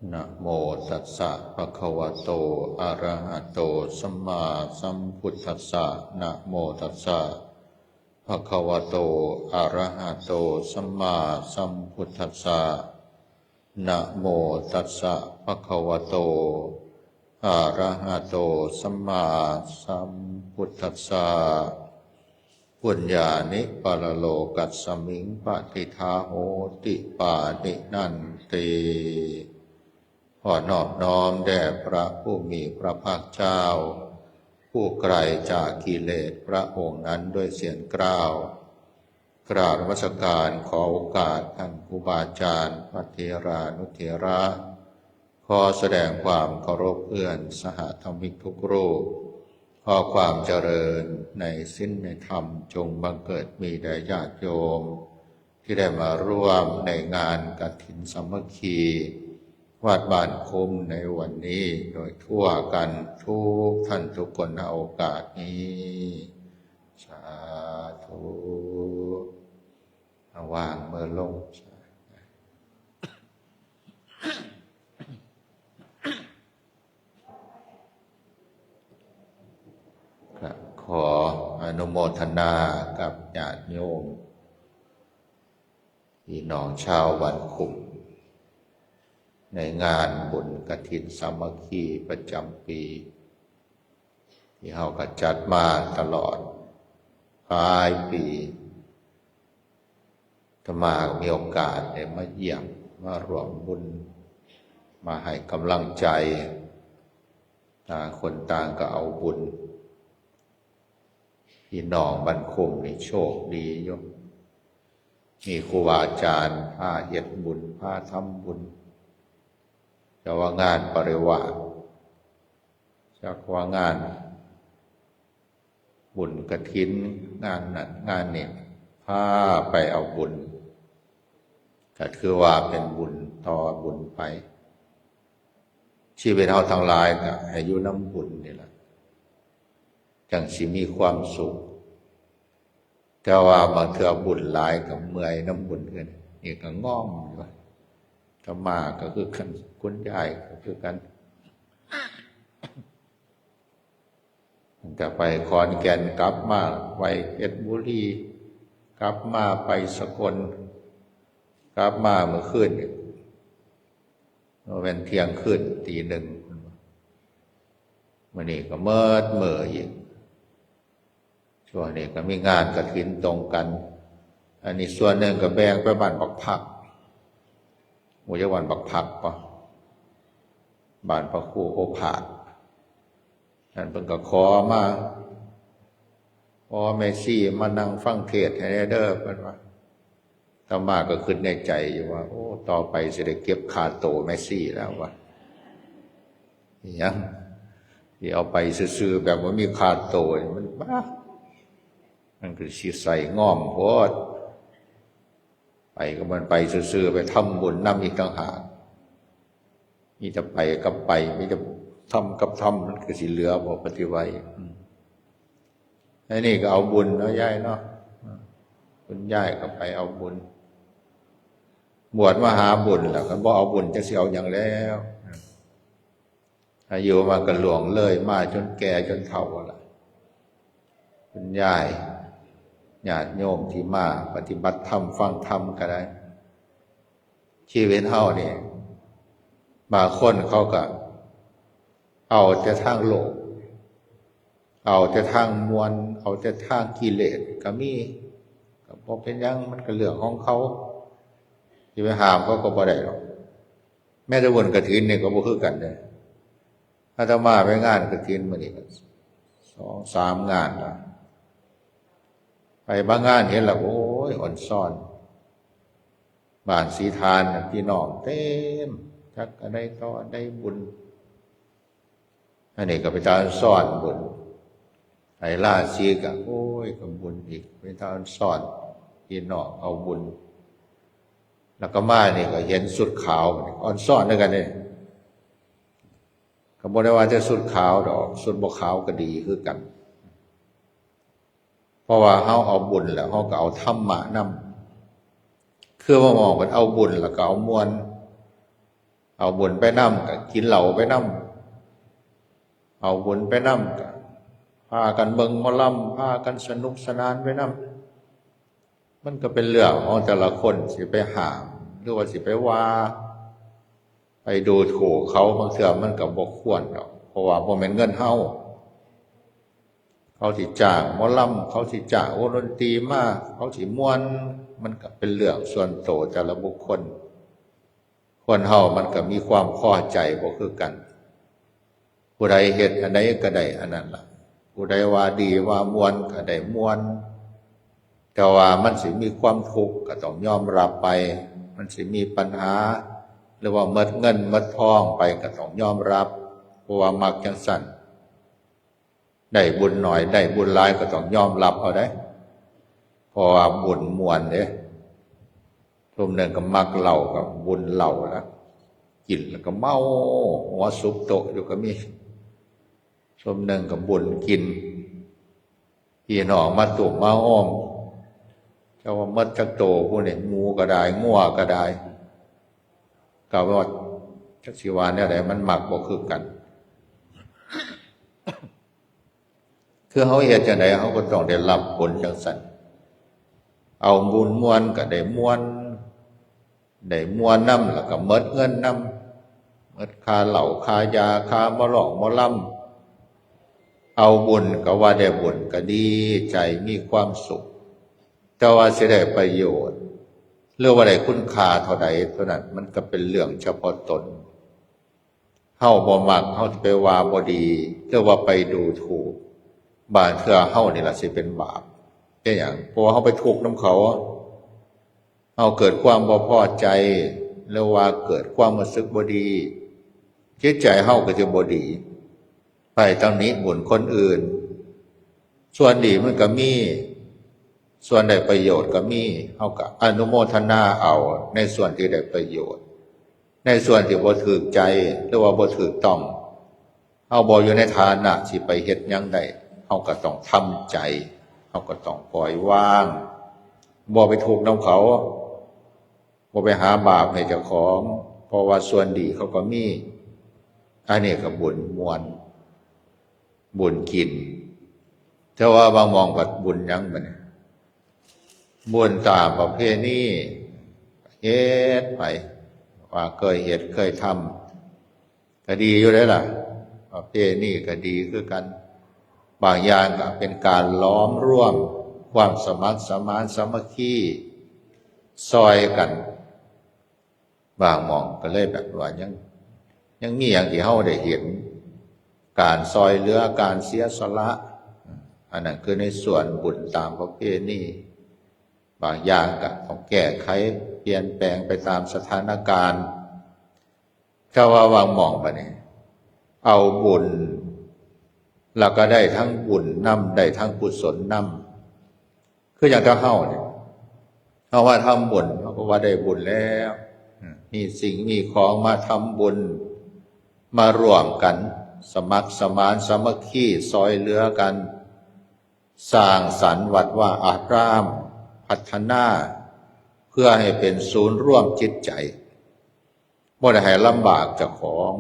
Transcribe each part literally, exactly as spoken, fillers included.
นะโมตัสสะภะคะวะโต อะระหะโต สัมมาสัมพุทธัสสะ นะโมตัสสะภะคะวะโต อะระหะโต สัมมาสัมพุทธัสสะ นะโมตัสสะภะคะวะโต อะระหะโต สัมมาสัมพุทธัสสะ ปุญญานิปะระโลกัสสมิง ปะทิฏฐาโหติ ปาณินันติ ขอนอบน้อมแด่พระผู้มีพระภาคเจ้า ผู้ไกลจากกิเลสพระองค์นั้นด้วยเสียงกล่าว กราบนมัสการ ขอโอกาสท่านครูบาอาจารย์ พระเถรานุเถระ ขอแสดงความเคารพเพื่อนสหธรรมิกทุกรูป ขอความเจริญในศีลในธรรมจงบังเกิดมีแด่ญาติโยม ที่ได้มาร่วมในงานกฐินสามัคคี วัดบ้านคุ้มในวันนี้โดยทั่วกันทุกท่านทุกคน ณ โอกาสนี้ สาธุ เอาวางมือลง ครับ ขออนุโมทนากับญาติโยม พี่น้องชาวบ้านคุ้ม ในงานบุญกฐินสามัคคีประจำปี ที่เฮาก็จัดมาตลอดหลายปี อาตมาก็มีโอกาสได้มาเยี่ยม มาร่วมบุญ มาให้กำลังใจ ต่างคนต่างก็เอาบุญ พี่น้องบ้านคุ้มนี่โชคดีอยู่ มีครูบาอาจารย์พาเฮ็ดบุญ พาทำบุญ จะว่างานปริวาส จักว่างานบุญกฐิน งานนั้นงานนี้ พาไปเอาบุญ ก็ถือว่าเป็นบุญต่อบุญไป ชีวิตเฮาทั้งหลายก็ให้อยู่นำบุญนี่ล่ะ จั่งสิมีความสุข แต่ว่าบางเทื่อบุญหลายก็เมื่อยนำบุญคือกัน นี่ก็ง่อมอยู่ว่า อาตมาก็คือกัน คุณยายก็คือกัน ตั้งแต่ไปขอนแก่นกลับมา ไปเพชรบุรี กลับมาไปสกล กลับมาเมื่อคืนนี่ แม่นเที่ยงคืนตีหนึ่ง มื้อนี้ก็เมิดมื้ออีก ช่วงนี้ก็มีงานกฐินตรงกัน อันนี้ส่วนหนึ่งก็แบ่งไปบ้านบักผัก หมู่จักบ้านบักผักปะ บ้านพระครูโอภาส นั่นเพิ่นก็ขอมา ขอแม่ชีมานั่งฟังเทศน์ให้แหน่เด้อ เพิ่นว่า อาตมาก็คิดในใจอยู่ว่า โอ้ ต่อไปสิได้เก็บค่าโตแม่ชีแล้ววะ อิหยัง สิเอาไปซื่อๆ แบบบ่มีค่าโตนี่มันบ้า มันคือสิใส่ง่อมโพด ไปก็มันไปซื่อๆ ไปทำบุญนำอีกต่างหาก มีแต่ไปกับไป มีแต่ทำกับทำ มันคือสิเหลือบ่ปฏิวัติ อืม ไอ้นี่ก็เอาบุญเนาะยายเนาะ อืม คุณยายก็ไปเอาบุญ บวชมาหาบุญแล้ว คันบ่เอาบุญจักสิเอาหยังแล้ว อายุมันก็ล่วงเลยมาจนแก่จนเฒ่าแล้วล่ะ คุณยาย ญาติโยมที่มาปฏิบัติธรรมฟังธรรมก็ได้ ชีวิตเฮานี่ บางคนเขาก็เอาแต่ทางโลก เอาแต่ทางม่วน เอาแต่ทางกิเลสก็มี ก็บ่เป็นหยัง มันก็เรื่องของเขา สิไปห้ามเขาก็บ่ได้หรอก แม้แต่บุญกฐินนี่ก็บ่คือกันเด้อ อาตมาไปงานกฐินมื้อนี้ก็สองสามงานละ ไปบางงานเห็นแล้ว โอ้ย อ่อนซ่อน บ้านศรีฐานน่ะพี่น้องเต็ม จักอันใดต่ออันใดบุญ อันนี้ก็ไปตาซ่อนบุญ ไอ้ราศีก็ โอ้ย ก็บุญอีก ไปตาซ่อน พี่น้องเอาบุญ แล้วก็มานี่ก็เห็นชุดขาว อ่อนซ่อนด้วยกันนี่ ก็บ่ได้ว่าแต่ชุดขาวดอก ชุดบ่ขาวก็ดีคือกัน เพราะว่าเฮาเอาบุญแล้ว เฮาก็เอาธรรมะนำ คือว่ามองมันเอาบุญแล้วก็เอาม่วน เอาบุญไปนำก็กินเหล้าไปนำ เอาบุญไปนำก็พากันเบิ่งหมอลำ พากันสนุกสนานไปนำ มันก็เป็นเรื่องของแต่ละคน สิไปห้าม หรือว่าสิไปว่า ไปดูถูกเขา บางเทื่อมันก็บ่ควรดอก เพราะว่าบ่แม่นเงินเฮา เขาสิจ้างหมอลำ เขาสิจ้างวงดนตรีมา เขาสิม่วน มันก็เป็นเรื่องส่วนตัวแต่ละบุคคล คนเฮามันก็มีความพอใจบ่คือกัน ผู้ใดเฮ็ดอันใดก็ได้อันนั้นล่ะ ผู้ใดว่าดีว่าม่วนก็ได้ม่วน แต่ว่ามันสิมีความทุกข์ก็ต้องยอมรับไป มันสิมีปัญหา หรือว่าหมดเงินหมดทองไปก็ต้องยอมรับ เพราะว่ามักจั่งซั้น ได้บุญน้อยได้บุญหลายก็ต้องยอมรับเอาเด้ เพราะว่าบุญม่วนเด้ ซุมหนึ่งก็มักเหล้า ก็บุญเหล้าละ กินแล้วก็เมา หัวซุบโต๊ะอยู่ก็มี ซุมหนึ่งก็บุญกิน พี่น้องมาตุ้มมาโฮม เจ้าว่าหมดจักโต ผู้นี่ หมูก็ได้ งัวก็ได้ ก็ว่าจักสิว่าแนวใด มันมักบ่คือกัน คือเฮาเฮ็ดจั่งใด เฮาก็ต้องได้รับผลจั่งซั้น เอาบุญม่วนก็ได้ม่วน ได้ม่วนนำ แล้วก็หมดเงินนำ หมดค่าเหล้า ค่ายา ค่าหมอร้องหมอลำ เอาบุญก็ว่าได้บุญ ก็ดีใจ มีความสุข แต่ว่าสิได้ประโยชน์ หรือว่าได้คุณค่าเท่าใดเท่านั้น มันก็เป็นเรื่องเฉพาะตน เฮาบ่มัก เฮาสิไปว่าบ่ดี หรือว่าไปดูถูก บางเทื่อเฮานี่ล่ะสิเป็นบาป เป็นหยัง เพราะว่าเฮาไปทุกข์นำเขา เฮาเกิดความบ่พอใจ หรือว่าเกิดความรู้สึกบ่ดี จิตใจเฮาก็จะบ่ดี ไปตำหนิบุญคนอื่น ส่วนดีมันก็มี ส่วนได้ประโยชน์ก็มี เฮาก็อนุโมทนาเอาในส่วนที่ได้ประโยชน์ ในส่วนที่บ่ถูกใจ หรือว่าบ่ถูกต้อง เฮาบ่อยู่ในฐานะสิไปเฮ็ดหยังได้ เฮาก็ต้องทำใจ เฮาก็ต้องปล่อยวาง บ่ไปทุกข์นำเขา บ่ไปหาบาปให้เจ้าของ เพราะว่าส่วนดีเขาก็มี อันนี้ก็บุญม่วน บุญกิน แต่ว่าบางหม่องบัดบุญหยังบัดนี้ บุญตามประเพณี เฮ็ดไป ว่าเคยเฮ็ดเคยทำ ก็ดีอยู่เด้ล่ะ ประเพณีก็ดีคือกัน บางอย่างก็เป็นการหลอมรวมความสมัครสมานสามัคคี ซ่อยกัน บางหม่องก็เลยแบบว่ายัง ยังมีอย่างที่เฮาได้เห็น การซ่อยเหลือ การเสียสละ อันนั้นคือในส่วนบุญตามประเพณี บางอย่างก็ต้องแก้ไขเปลี่ยนแปลงไปตามสถานการณ์ แต่ว่าบางหม่องบัดนี้ เอาบุญ แล้วก็ได้ทั้งบุญนำ ได้ทั้งกุศลนำ คืออย่างถ้าเฮาเนี่ย เฮาว่าทำบุญ เฮาก็ว่าได้บุญแล้ว มีสิ่งมีของมาทำบุญ มาร่วมกัน สมัครสมานสามัคคี ซ่อยเหลือกัน สร้างสรรค์วัดวาอาราม พัฒนา เพื่อให้เป็นศูนย์รวมจิตใจ บ่ได้ให้ลำบากเจ้าของ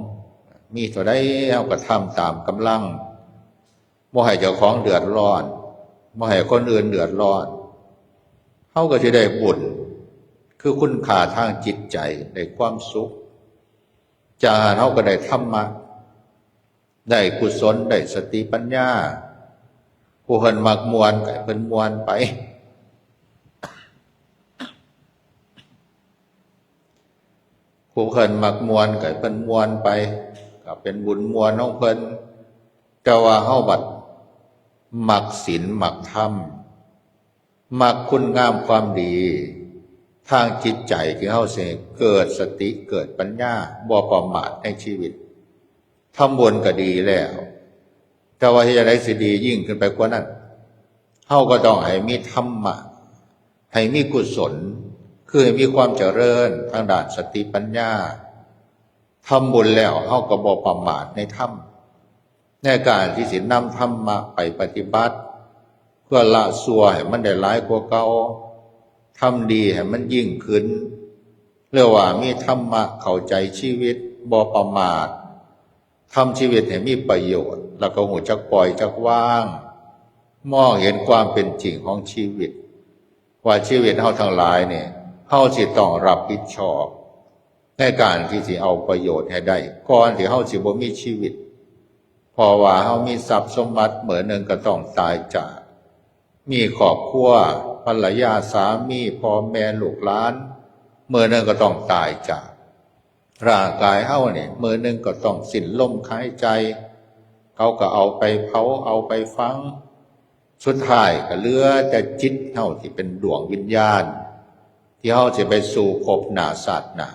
มีเท่าใดเฮาก็ทำตามกำลัง บ่ให้เจ้าของเดือดร้อน บ่ให้คนอื่นเดือดร้อน เฮาก็สิได้บุญ คือคุณค่าทางจิตใจ ได้ความสุข จากนั้นเฮาก็ได้ธรรมะ ได้กุศล ได้สติปัญญา ผู้เพิ่นมักม่วนก็ให้เพิ่นม่วนไป ผู้เพิ่นมักม่วนก็ให้เพิ่นม่วนไป ก็เป็นบุญม่วนของเพิ่น แต่ว่าเฮาบัดมักศีลมักธรรม มักคุณงามความดี ทางจิตใจที่เฮาสิเกิดสติเกิดปัญญา บ่ประมาทในชีวิต ทำบุญก็ดีแล้ว แต่ว่าเฮ็ดจั่งใดสิดียิ่งขึ้นไปกว่านั้น เฮาก็ต้องให้มีธรรมะ ให้มีกุศล คือให้มีความเจริญทางด้านสติปัญญา ทำบุญแล้วเฮาก็บ่ประมาทในธรรม ในการที่สินำธรรมะไปปฏิบัติ เพื่อละชั่วให้มันได้หลายกว่าเก่า ทำดีให้มันยิ่งขึ้น เรียกว่ามีธรรมะเข้าใจชีวิต บ่ประมาท ทำชีวิตให้มีประโยชน์ แล้วก็รู้จักปล่อยจักวาง มองเห็นความเป็นจริงของชีวิต ว่าชีวิตเฮาทั้งหลายเนี่ย เฮาสิต้องรับผิดชอบ ในการที่สิเอาประโยชน์ให้ได้ ก่อนที่เฮาสิบ่มีชีวิต เพราะว่าเฮามีทรัพย์สมบัติ มื้อหนึ่งก็ต้องตายจาก มีครอบครัว ภรรยา สามี พ่อแม่ ลูกหลาน มื้อหนึ่งก็ต้องตายจาก ร่างกายเฮาเนี่ย มื้อหนึ่งก็ต้องสิ้นลมหายใจ เขาก็เอาไปเผา เอาไปฝัง สุดท้ายก็เหลือแต่จิตเฮาที่เป็นดวงวิญญาณ ที่เฮาสิไปสู่ภพหน้าชาติหน้า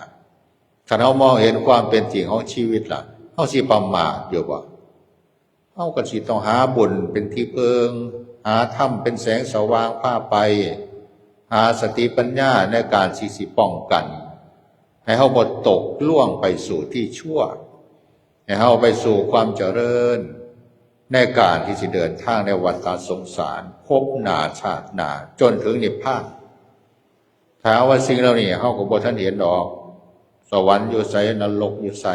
คันเฮามองเห็นความเป็นจริงของชีวิตล่ะ เฮาสิประมาทอยู่บ่ เฮาก็สิต้องหาบุญเป็นที่เพิ่ง หาธรรมเป็นแสงสว่างพาไป หาสติปัญญาในการสิ สิป้องกัน ให้เฮาบ่ตกล่วงไปสู่ที่ชั่ว ให้เฮาไปสู่ความเจริญ ในการที่สิเดินทางในวัฏสงสาร ภพหน้าชาติหน้า จนถึงนิพพาน ถามว่าสิ่งเหล่านี้เฮาก็บ่ทันเห็นดอก สวรรค์อยู่ไส นรกอยู่ไส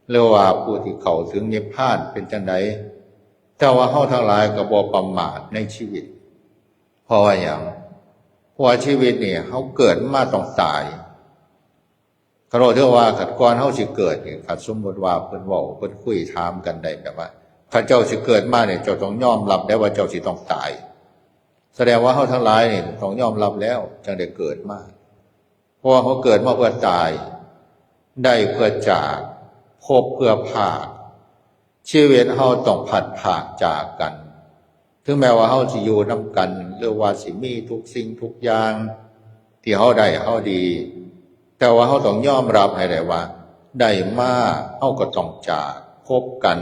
หรือว่าผู้ที่เข้าถึงนิพพานเป็นจังใด แต่ว่าเฮาทั้งหลายก็บ่ประมาทในชีวิต เพราะว่าหยัง เพราะว่าชีวิตนี่เฮาเกิดมาต้องตาย คันว่าถือว่าคันก่อนเฮาสิเกิดนี่ คันสมมุติว่าเพิ่นเว้า เพิ่นคุยถามกันได้แบบว่า คันเจ้าสิเกิดมาเนี่ย เจ้าต้องยอมรับได้ว่าเจ้าสิต้องตาย แสดงว่าเฮาทั้งหลายนี่ต้องยอมรับแล้ว จังได้เกิดมา เพราะว่าเฮาเกิดมาเพื่อตาย ได้เพื่อจาก พบเพื่อพราก ชีวิตเฮาต้องพลัดพรากจากกัน ถึงแม้ว่าเฮาสิอยู่นำกัน หรือว่าสิมีทุกสิ่งทุกอย่างที่เฮาได้เฮาดี แต่ว่าเฮาต้องยอมรับให้ได้ว่า ได้มาเฮาก็ต้องจาก พบกัน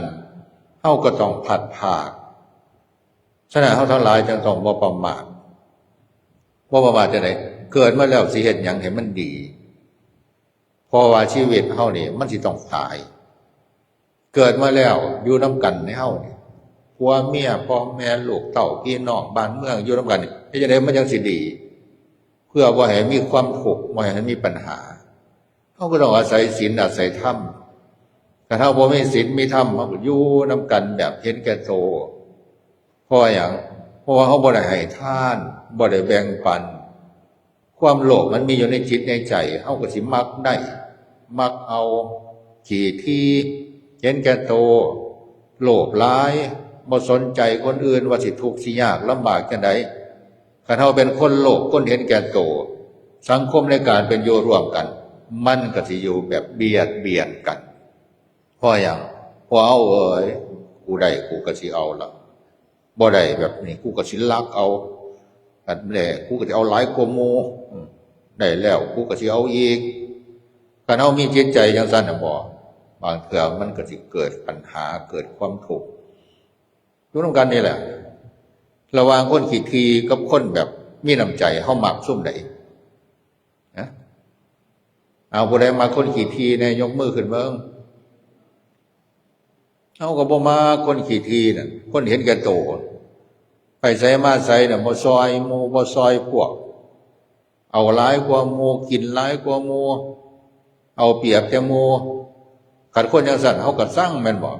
เฮาก็ต้องพลัดพราก ฉะนั้นเฮาทั้งหลายจึงต้องบ่ประมาท บ่ประมาทจังใด เกิดมาแล้วสิเฮ็ดหยังให้มันดี เพราะว่าชีวิตเฮานี่มันสิต้องตาย เกิดมาแล้วอยู่นำกันในเฮานี่ ผัวเมีย พ่อแม่ลูกเต้าพี่น้องบ้านเมืองอยู่นำกันนี่ เฮ็ดจังใดมันจังสิดี เพื่อบ่ให้มีความทุกข์ บ่ให้มีปัญหา เฮาก็ต้องอาศัยศีลอาศัยธรรม ถ้าเฮาบ่มีศีลมีธรรม เฮาก็อยู่นำกันแบบเห็นแก่โต เพราะว่าหยัง เพราะว่าเฮาบ่ได้ให้ทาน บ่ได้แบ่งปัน ความโลภมันมีอยู่ในจิตในใจ เฮาก็สิมักได้ มักเอา ขี้ถี่ เห็นแก่โต โลภหลาย บ่สนใจคนอื่นว่าสิทุกข์สิยากลำบากจังใด คันเฮาเป็นคนโลภ คนเห็นแก่โต สังคมในการเป็นอยู่ร่วมกัน มันก็สิอยู่แบบเบียดเบียนกัน เพราะหยัง เพราะเอาเอ้ย กูได้กูก็สิเอาละ บ่ได้แบบนี้กูก็สิลักเอา อันแหละกูก็สิเอาหลายกว่าหมู่ อืม ได้แล้วกูก็สิเอาอีก คันเฮามีจิตใจจังซั่นน่ะบ่ บางเทื่อมันก็สิเกิดปัญหา เกิดความทุกข์ อยู่นำกันนี่แหละ ระหว่างคนขี้ถี่กับคนแบบมีน้ำใจ เฮามักซุมใด นะ เอา ผู้ใดมักคนขี้ถี่แน่ ยกมือขึ้นเบิ่ง เฮาก็บ่มักคนขี้ถี่น่ะ คนเห็นแก่โต ไปไสมาไสน่ะ บ่ซ่อยหมู่ บ่ซ่อยพวก เอาหลายกว่าหมู่ กินหลายกว่าหมู่ เอาเปรียบแต่หมู่ คันคนจังซั่น เฮาก็ซังแม่นบ่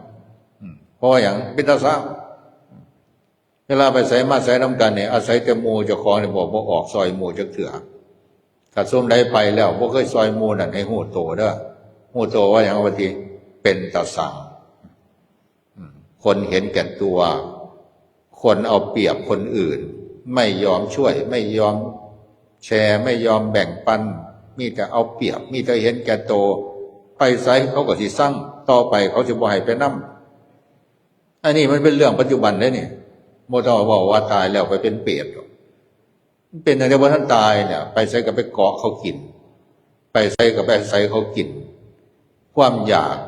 อืม เพราะว่าหยัง เป็นตาซัง เวลาไปไสมาไสนำกันนี่ อาศัยแต่หมู่เจ้าของนี่ บ่ บ่ออกซ่อยหมู่จักเทื่อ ถ้าซุมใดไปแล้ว บ่เคยซ่อยหมู่นั่น ให้ฮู้โตเด้อ ฮู้โตว่าหยัง ว่าติ เป็นตาซัง อืม คนเห็นแก่ตัว คนเอาเปรียบคนอื่น ไม่ยอมช่วย ไม่ยอมแชร์ ไม่ยอมแบ่งปัน มีแต่เอาเปรียบ มีแต่เห็นแก่โต ไปไสเขาก็สิซัง ต่อไปเขาสิบ่ให้ไปนำ อันนี้มันเป็นเรื่องปัจจุบันเด้นี่ บ่ต้องเว้าว่าตายแล้วไปเป็นเปรตหรอก มันเป็นตั้งแต่บ่ทันตายเนี่ย ไปไสก็ไปเกาะเขากิน ไปไสก็ไปอาศัยเขากิน ความอยาก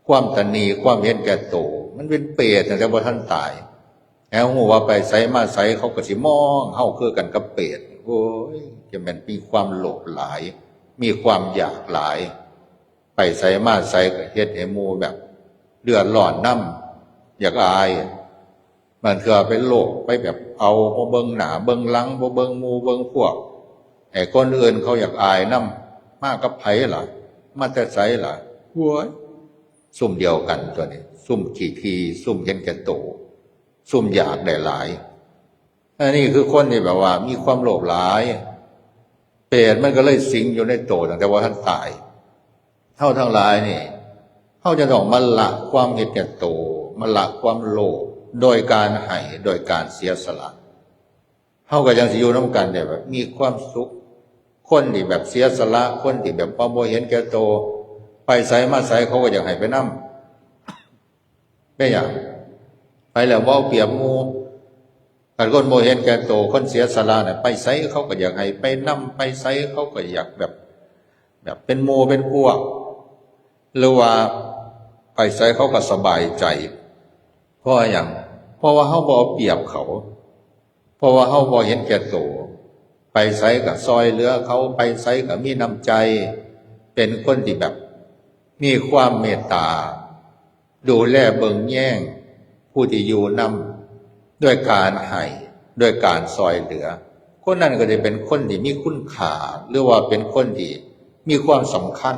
ความตนี ความเห็นแก่โต มันเป็นเปรตตั้งแต่บ่ทันตาย แล้วฮู้ว่าไปไสมาไสเขาก็สิมองเฮาคือกันกับเปรต โอ้ย จะแม่นมีความโลภหลาย มีความอยากหลาย ไปไสมาไสก็เฮ็ดให้หมู่แบบเดือดร้อนนำ อยากอาย บางเทื่อไปโลภ ไปแบบเอา บ่เบิ่งหน้าเบิ่งหลัง บ่เบิ่งหมู่เบิ่งพวก ให้คนอื่นเขาอยากอายนำ มากับไผล่ะ มาแต่ไสล่ะ โอ้ย ซุมเดียวกันตัวนี้ ซุมขี้ถี่ ซุมเห็นแก่โต ซุมอยากได้หลาย อันนี้คือคนที่แบบว่ามีความโลภหลาย เปรตมันก็เลยสิงอยู่ในโตตั้งแต่ว่าท่านตาย เฮาทั้งหลายนี่ เฮาจะต้องมาละความเห็นแก่โต มาละความโลภ โดยการให้ โดยการเสียสละ เฮาก็จั่งสิอยู่นำกันได้แบบมีความสุข คนที่แบบเสียสละ คนที่แบบว่าบ่เห็นแก่โต ไปไสมาไสเขาก็อยากให้ไปนำ เป็นหยัง ไปแล้วบ่เอาเปรียบหมู่ คันคนบ่เห็นแก่โต คนเสียสละน่ะ ไปไสเขาก็อยากให้ไปนำ ไปไสเขาก็อยากแบบ แบบเป็นหมู่เป็นพวก หรือว่าไปไสเขาก็สบายใจ เพราะหยัง เพราะว่าเฮาบ่เอาเปรียบเขา เพราะว่าเฮาบ่เห็นแก่โต ไปไสก็ซ่อยเหลือเขา ไปไสก็มีน้ำใจ เป็นคนที่แบบมีความเมตตา ดูแลเบิ่งแยงผู้ที่อยู่นำ ด้วยการให้ ด้วยการซ่อยเหลือ คนนั้นก็จะเป็นคนที่มีคุณค่า หรือว่าเป็นคนที่มีความสำคัญ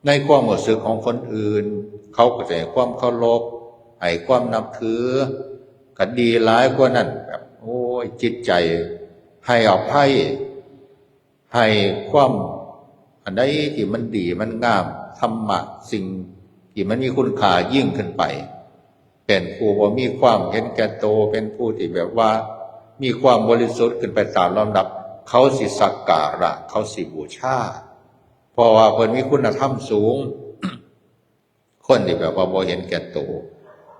ในความรู้สึกของคนอื่น เขาก็จะให้ความเคารพ ให้ความนับถือ ก็ดีหลายกว่านั้น แบบ โอ้ย จิตใจให้อภัย ให้ความอันใดที่มันดีมันงาม ธรรมะ สิ่งที่มันมีคุณค่ายิ่งขึ้นไป เป็นผู้บ่มีความเห็นแก่โต เป็นผู้ที่แบบว่ามีความบริสุทธิ์ขึ้นไปตามลำดับ เขาสิสักการะ เขาสิบูชา เพราะว่าเพิ่นมีคุณธรรมสูง คนที่แบบว่าบ่เห็นแก่โต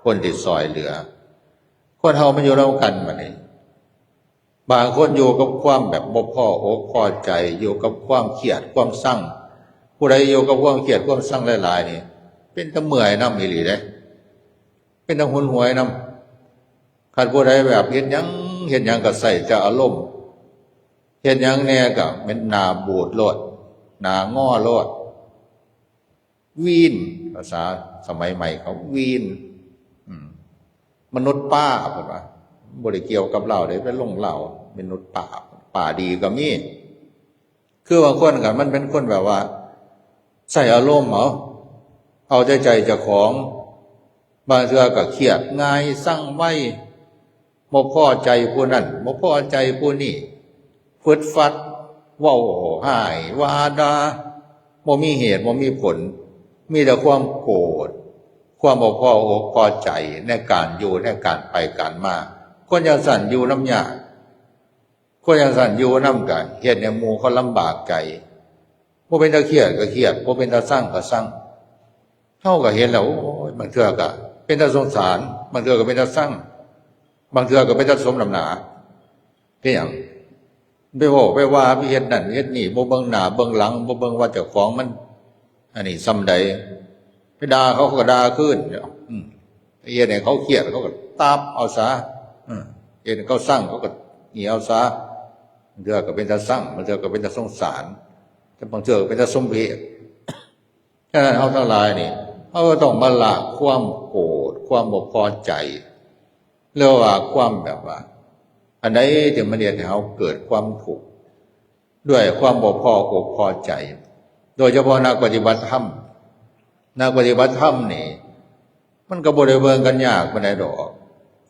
คนที่ซ่อยเหลือ คนเฮามันอยู่นำกันบัดนี้ บางคนอยู่กับความแบบบ่พออกพอใจ อยู่กับความเครียดความซัง ผู้ใดอยู่กับความเครียดความซังหลายๆ นี่ เป็นตาเมื่อยนำอีหลีเด้ เป็นตาหนหวยนำ คันผู้ใดแบบเฮ็ดหยัง เฮ็ดหยังก็ใส่แต่อารมณ์ เฮ็ดหยังแหน่ก็เป็นหน้าบูดโลด หน้างอโลด วีน ภาษาสมัยใหม่เขาวีน อืม มนุษย์ป้า เพิ่นว่า บ่ได้เกี่ยวกับลาวเด้ เป็นลงลาว มนุษย์ป้า ป้าดีก็มี คือบางคนก็มันเป็นคนแบบว่า ใส่อารมณ์เอา เอาแต่ใจเจ้าของ บางเทื่อก็เครียดง่าย ซังไว บ่พอใจผู้นั้น บ่พอใจผู้นี้ ฟึดฟัด เว้าฮ้าย ว่าด่า บ่มีเหตุ บ่มีผล มีแต่ความโกรธ ความบ่พออกพอใจในการอยู่ ในการไปการมา คนจั่งซั้นอยู่นำยาก คนจั่งซั้นอยู่นำก็เฮ็ดให้หมู่เขาลำบากใจ บ่เป็นตาเครียดก็เครียด บ่เป็นตาซังก็ซัง เฮาก็เห็นแล้ว โอ้ย บางเทื่อก็เป็นตาสงสาร บางเทื่อก็เป็นตาซัง บางเทื่อก็เป็นตาสมน้ำหน้า เป็นหยัง ไปเว้าไปว่า ไปเฮ็ดนั่นเฮ็ดนี่ บ่เบิ่งหน้าเบิ่งหลัง บ่เบิ่งว่าเจ้าของมัน อันนี้ส่ำใด ไปด่าเขา เขาก็ด่าคืน อืม เฮ็ดให้เขาเครียด เขาก็ตับเอาซะ อืม เฮ็ดให้เขาซัง เขาก็นี่เอาซะ บางเทื่อก็เป็นตาซัง บางเทื่อก็เป็นตาสงสาร แต่บางเทื่อก็เป็นตาสมเพช ฉะนั้นเฮาทั้งหลายนี่ เฮาก็ต้องมาละความโกรธ ความบ่พอใจ หรือว่าความแบบว่า อันใดที่มันเฮ็ดให้เฮาเกิดความทุกข์ ด้วยความบ่พออกพอใจ โดยเฉพาะนักปฏิบัติธรรม นักปฏิบัติธรรมนี่ มันก็บ่ได้เบิ่งกันยากปานใดดอก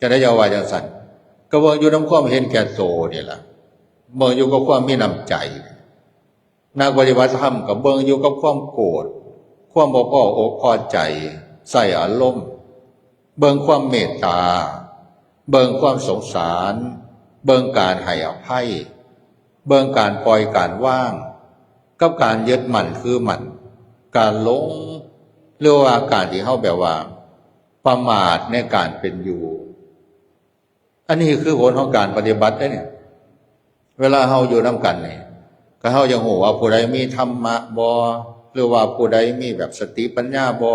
จั่งใดจะว่าจั่งซั้น ก็เบิ่งอยู่นำความเห็นแก่โตนี่ล่ะ เบิ่งอยู่กับความมีน้ำใจ นักปฏิบัติธรรมก็เบิ่งอยู่กับความโกรธ ความบ่พออกพอใจ ใส่อารมณ์ เบิ่งความเมตตา เบิ่งความสงสาร เบิ่งการให้อภัย เบิ่งการปล่อยการวาง กับการยึดมั่นถือมั่น การหลง หรือว่าการที่เฮาแบบว่า ประมาทในการเป็นอยู่ อันนี้คือผลของการปฏิบัติเด้เนี่ย เวลาเฮาอยู่นำกันนี่ ก็เฮายังฮู้ว่าผู้ใดมีธรรมะบ่ หรือว่าผู้ใดมีแบบสติปัญญาบ่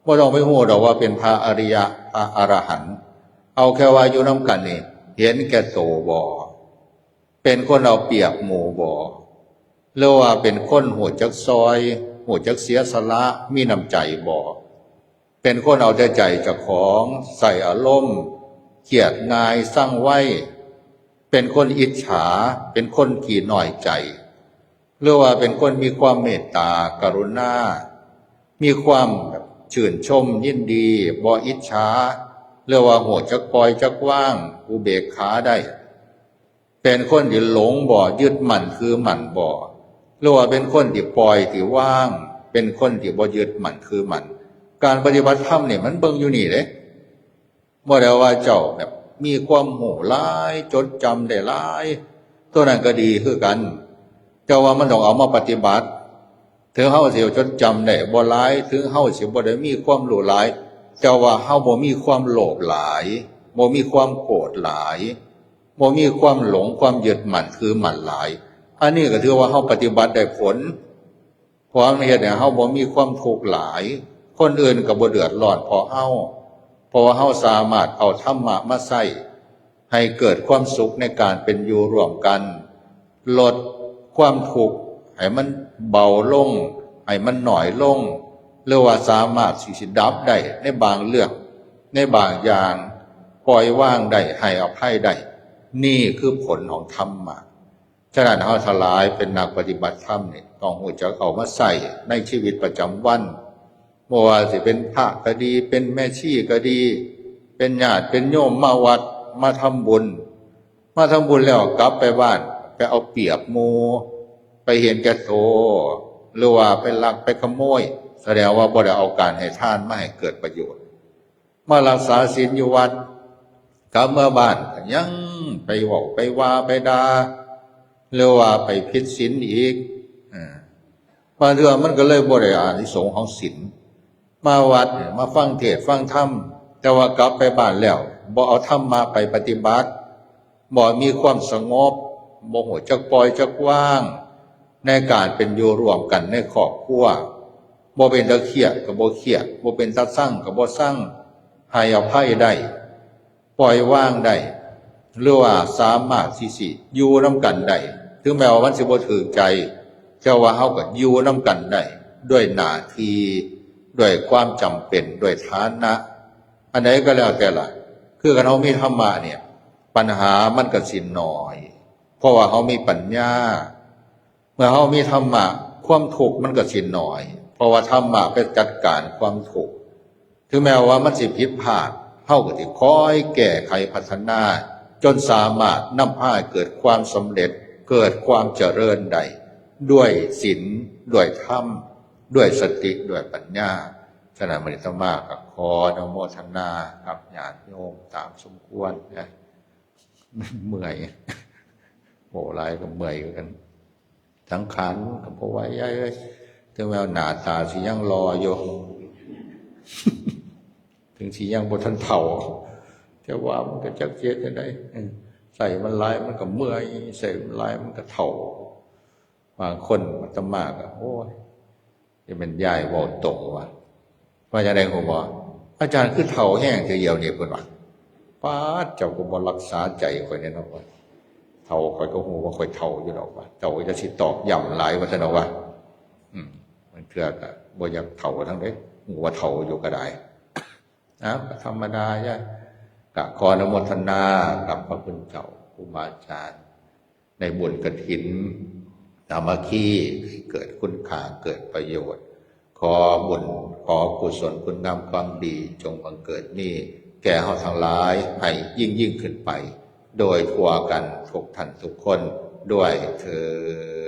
บ่ต้องไปฮู้ดอกว่าเป็นพระอริยะ พระอรหันต์ เอาแค่ว่าอยู่นำกันนี่ เห็นแก่โตบ่ เป็นคนเอาเปรียบหมู่บ่ หรือว่าเป็นคนฮู้จักซ่อย ฮู้จักเสียสละ มีน้ำใจบ่ เป็นคนเอาแต่ใจเจ้าของ ใส่อารมณ์ เครียดง่าย ซังไว เป็นคนอิจฉา เป็นคนขี้น้อยใจ หรือว่าเป็นคนมีความเมตตา กรุณา มีความแบบชื่นชมยินดี บ่อิจฉา หรือว่าฮู้จักปล่อยจักวาง อุเบกขาได้ เป็นคนที่หลงบ่ยึดมั่นถือมั่นบ่ หรือว่าเป็นคนที่ปล่อยที่วาง เป็นคนที่บ่ยึดมั่นถือมั่น การปฏิบัติธรรมนี่มันเบิ่งอยู่นี่เด้ บ่ได้ว่าเจ้าแบบมีความรู้หลาย จดจำได้หลาย ตัวนั้นก็ดีคือกัน แต่ว่ามันต้องเอามาปฏิบัติ ถึงเฮาสิจดจำได้บ่หลาย ถึงเฮาสิบ่ได้มีความรู้หลาย แต่ว่าเฮาบ่มีความโลภหลาย บ่มีความโกรธหลาย บ่มีความหลงความยึดมั่นถือมั่นหลาย อันนี้ก็ถือว่าเฮาปฏิบัติได้ผล เพราะมันเฮ็ดให้เฮาบ่มีความทุกข์หลาย คนอื่นก็บ่เดือดร้อนเพราะเฮา เพราะว่าเฮาสามารถเอาธรรมะมาใช้ให้เกิดความสุขในการเป็นอยู่ร่วมกัน ลดความทุกข์ให้มันเบาลง ให้มันน้อยลง หรือว่าสามารถสิสิดับได้ในบางเรื่อง ในบางอย่าง ปล่อยวางได้ ให้อภัยได้ นี่คือผลของธรรมะ ฉะนั้นเฮาทั้งหลายเป็นนักปฏิบัติธรรมนี่ ต้องรู้จักเอามาใช้ในชีวิตประจำวัน บ่ว่าสิเป็นพระก็ดี เป็นแม่ชีก็ดี เป็นญาติเป็นโยมมาวัด มาทำบุญ มาทำบุญแล้วกลับไปบ้าน ไปเอาเปรียบหมู่ ไปเห็นแก่โต หรือว่าไปลักไปขโมย แสดงว่าบ่ได้เอาการให้ทานมาให้เกิดประโยชน์ มารักษาศีลอยู่วัด กลับเมือบ้านก็ยังไปเว้าไปว่าไปด่า หรือว่าไปผิดศีลอีก อ่า บางเทื่อมันก็เลยบ่ได้อานิสงส์ของศีล มาวัดเนี่ย มาฟังเทศน์ฟังธรรม แต่ว่ากลับไปบ้านแล้ว บ่เอาธรรมะไปปฏิบัติ บ่มีความสงบ บ่ฮู้จักปล่อยจักวาง ในการเป็นอยู่ร่วมกันในครอบครัว บ่เป็นตาเครียดก็บ่เครียด บ่เป็นตาซังก็บ่ซัง ให้อภัยได้ ปล่อยวางได้ หรือว่าสามารถที่สิอยู่นำกันได้ ถึงแม้ว่ามันสิบ่ถูกใจ แต่ว่าเฮาก็อยู่นำกันได้ ด้วยหน้าที่ ด้วยความจำเป็น ด้วยฐานะ อันใดก็แล้วแต่ละ คือคันเฮามีธรรมะเนี่ย ปัญหามันก็สิน้อย เพราะว่าเฮามีปัญญา เมื่อเฮามีธรรมะ ความทุกข์มันก็สิน้อย เพราะว่าธรรมะไปจัดการความทุกข์ ถึงแม้ว่ามันสิผิดพลาด เฮาก็สิคอยแก้ไขพัฒนา จนสามารถนำพาให้เกิดความสำเร็จ เกิดความเจริญได้ ด้วยศีล ด้วยธรรม ด้วยสติ ด้วยปัญญา ฉะนั้นมื้อนี้อาตมาก็ขออนุโมทนากับญาติโยมตามสมควรนะ เมื่อย โอ้ หลายก็เมื่อยคือกัน สังขารก็บ่ไหวใหญ่เลย ถึงแม้ว่าหน้าตาสิยังหล่ออยู่ ถึงสิยังบ่ทันเฒ่า แต่ว่ามันก็จักสิเฮ็ดจั่งใด เออ ใช้มันหลายมันก็เมื่อย ใช้มันหลายมันก็เฒ่า บางคนอาตมาก็ โอ้ย จะเป็นยายเว้าตรงว่า ว่าจั่งใด๋ ผมว่า อาจารย์คือเฒ่าแฮงเทื่อเดียวนี่ เพิ่นว่า ป๊าด เจ้าก็บ่รักษาใจข้อยแน่เนาะ ว่า เฒ่า ข้อยก็ฮู้ว่าข้อยเฒ่าอยู่ดอก ว่า เจ้าอย่าสิตอกย้ำหลาย ว่าซั่นดอก ว่า อืม บางเทื่อก็บ่อยากเฒ่าทั้งเด้ ฮู้ว่าเฒ่าอยู่ก็ได้ อ้าว ก็ธรรมดาจ้ะ ก็ขออนุโมทนากับพระคุณเจ้าครูบาอาจารย์ ในบุญกฐิน สามัคคี ให้เกิดคุณค่า เกิดประโยชน์ ขอบุญ ขอกุศลคุณงามความดี จงบังเกิดมีแก่เฮาทั้งหลาย ให้ยิ่งๆ ขึ้นไป โดยทั่วกันทุกท่านทุกคนด้วยเทอญ